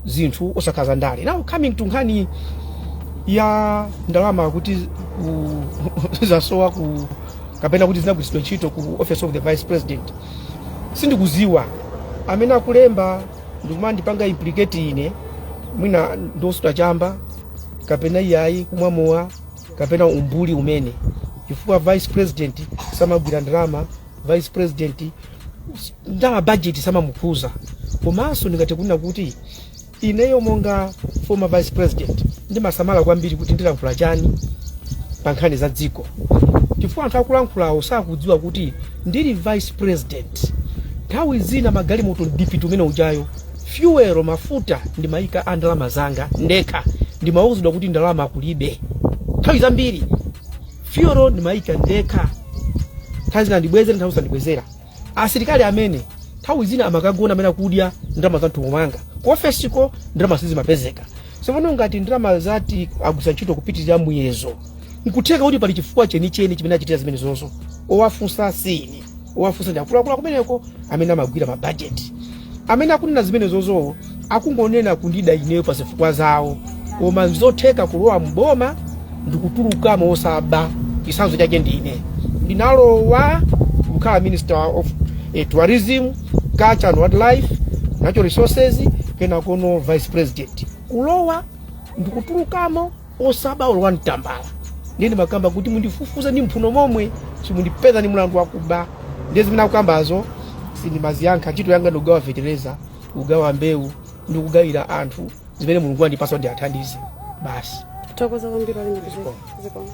Zinthu osakhala za ndale. Now coming to nkhani ya ndalama kuti zasowa ku kapena kuti zinagwiritsidwa ntchito ku Office of the Vice President, sindikuziwa amene akulemba ndikumandipanga implicate ine. Mwina ndiosuta chamba kapena iyayi kumwa mowa kapena umbuli umene, chifukwa Vice President samagwira ndalama. Vice President ndalama, budget samamukhuza. Komanso ndingati kunena kuti ineyo monga former Vice President ndimasamala kwambiri kuti ndilankhula chani pa nkhani za dziko, chifukwa anthu akulankhulawo sakudziwa kuti ndili Vice President nthawi zina magalimoto ndipiti umene ujayo, fuel, mafuta ndimayika a ndalama zanga ndekha. Ndimauzidwa kuti ndalama kulibe. Nthawi zambiri fuel ndimayika ndekha, nthawi zina ndibwezera, nthawi zina ndibwezera. Asilikali amene nthawi zina amakagona amene akudya ndalama za mthumba mwanga. Ku ofesiko ndalama sizimapezeka. Sopano ngati ndalama zati agwisa ntchito kupitirira muyezo, nkutheka kuti pali chifukwa chenicheni chimene achitira zimene zozo. Owafunsa sine, owafunsa ndi akuluakulu kumeneko amene amagwira mabajeti. Amene akunena zimene zozowo akungonena kundida ineyo pa zifukwa zawo, koma zotheka kulowa mboma ndikutulukamo osaba. Chitsanzo chake ndine, ndinalowa kukhala Minister of Tourism, Culture and Wildlife, Natural Resources, kenakono Vice President. Kulowa ndikutulukamo osaba olowa mtambala. Ndiye ndimakamba kuti mundifufuze ndi mphuno momwe, simundipeza ndi mulandu wakuba. Ndiye zimene akukambazo sindimaziyankha. Ntchito yanga ndikugawa fetereza, kugawa mbewu ndi kugawira anthu zimene Mulungu andipasa kuti athandize basi. Thokoza kwambiri, olemekezeka. Zikomo.